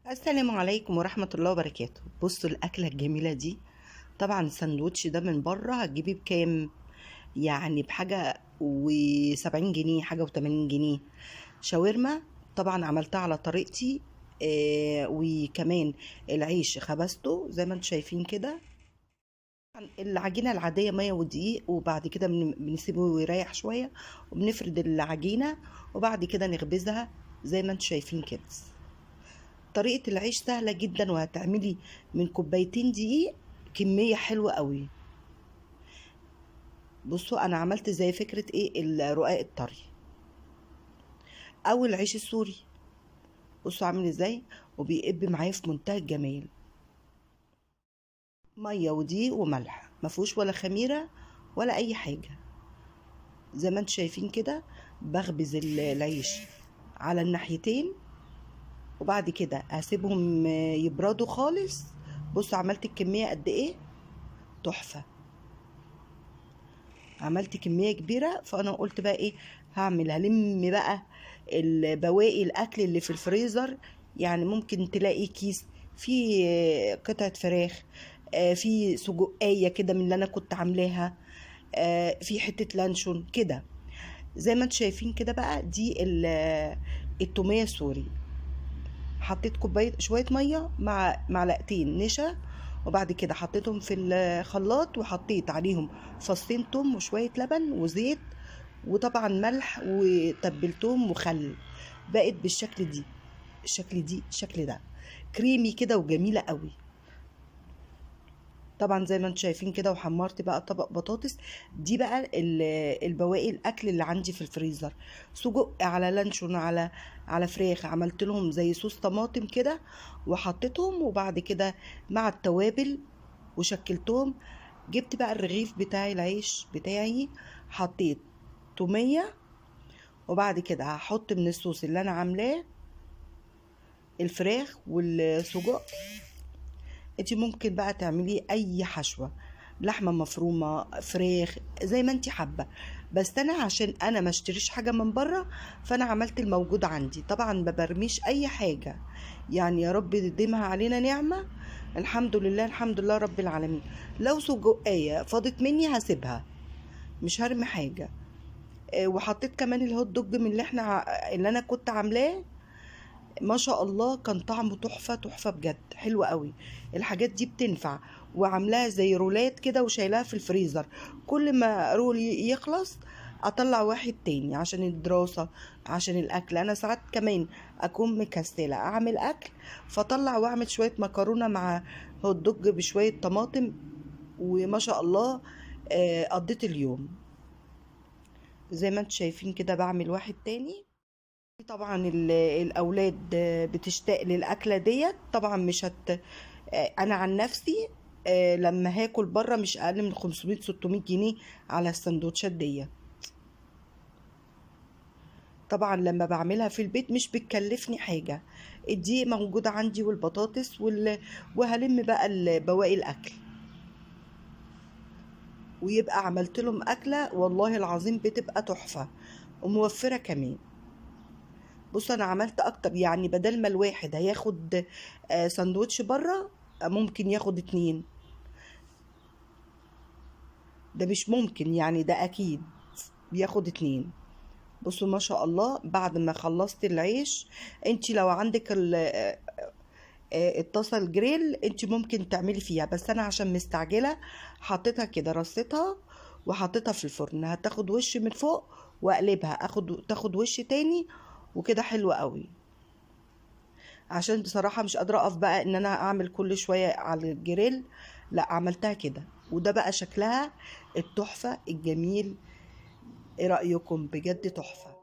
السلام عليكم ورحمة الله وبركاته. بصوا الأكلة الجميلة دي، طبعا السندوتش ده من بره هتجيبيه بكام؟ يعني بحاجة و70 جنيه، حاجة و80 جنيه. شاورما طبعا عملتها على طريقتي، وكمان العيش خبزته زي ما انتم شايفين كده. العجينة العادية مية ودقيق، وبعد كده بنسيبه يريح شوية وبنفرد العجينة، وبعد كده نخبزها زي ما انتم شايفين كده. طريقة العيش سهلة جدا، وهتعملي من كوبايتين دقيق كمية حلوة قوي. بصوا انا عملت زي فكرة ايه الرقاق الطري او العيش السوري. بصوا عامل ازاي وبيقب معايا في منتهى الجمال. مية ودقيق وملح، ما فيهوش ولا خميرة ولا اي حاجة. زي ما انتم شايفين كده بخبز العيش على الناحيتين، وبعد كده هسيبهم يبردوا خالص. بصوا عملت الكمية قد ايه، تحفة. عملت كمية كبيرة، فانا قلت بقى ايه هعمل، هلم بقى البواقي الاكل اللي في الفريزر. يعني ممكن تلاقي كيس فيه قطعة فراخ، في سجقية كده من اللي انا كنت عاملاها، في حتة لانشون كده. زي ما انتم شايفين كده بقى دي التومية السوري. حطيت كوباية شوية مية مع معلقتين نشا، وبعد كده حطيتهم في الخلاط، وحطيت عليهم فصين توم وشوية لبن وزيت وطبعا ملح، وتبلتهم وخل. بقت بالشكل دي، الشكل دي، الشكل ده كريمي كده وجميلة قوي. طبعا زي ما انتم شايفين كده. وحمرت بقى طبق بطاطس. دي بقى البواقي الاكل اللي عندي في الفريزر، سجق على لانشون على فراخ، عملت لهم زي صوص طماطم كده وحطيتهم، وبعد كده مع التوابل وشكلتهم. جبت بقى الرغيف بتاعي العيش بتاعي، حطيت تومية، وبعد كده هحط من الصوص اللي انا عاملاه الفراخ والسجق. انتي ممكن بقى تعملي اي حشوة، لحمة مفرومة، فراخ، زي ما انتي حابة. بس انا عشان انا ما اشتريش حاجة من بره، فانا عملت الموجود عندي. طبعا ما برميش اي حاجة، يعني يا رب تديمها علينا نعمة. الحمد لله، الحمد لله رب العالمين. لو سجقية فاضت مني هسيبها، مش هرمي حاجة. وحطيت كمان الهوت دوج من اللي انا كنت عاملاه. ما شاء الله كان طعمه تحفة تحفة بجد، حلو قوي. الحاجات دي بتنفع، وعاملاها زي رولات كده وشايلاها في الفريزر، كل ما roll يخلص اطلع واحد تاني عشان الدراسة، عشان الاكل. انا ساعات كمان اكون مكسلة اعمل اكل، فاطلع واعمل شوية مكرونة مع هوت دوج بشوية طماطم، وما شاء الله قضيت اليوم. زي ما انتم شايفين كده بعمل واحد تاني. طبعا الاولاد بتشتاق للاكله ديت. طبعا مش هت، انا عن نفسي لما هاكل بره مش اقل من 500-600 جنيه على السندوتشات ديت. طبعا لما بعملها في البيت مش بتكلفني حاجه، الدقيق موجوده عندي والبطاطس وهلم بقى بواقي الاكل، ويبقى عملت لهم اكله والله العظيم بتبقى تحفه وموفره كمان. بصوا انا عملت اكتر، يعني بدل ما الواحد هياخد سندوتش بره ممكن ياخد 2. ده مش ممكن، يعني ده اكيد بياخد 2. بصوا ما شاء الله بعد ما خلصت العيش، انتي لو عندك الطاسه الجريل انتي ممكن تعملي فيها، بس انا عشان مستعجله حطيتها كده، رصيتها وحطيتها في الفرن. هتاخد وش من فوق واقلبها، تاخد وش تاني وكده. حلو قوي، عشان بصراحة مش قادرة اقف بقى ان انا اعمل كل شوية على الجريل، لا عملتها كده. وده بقى شكلها التحفة الجميل. ايه رأيكم؟ بجد تحفة.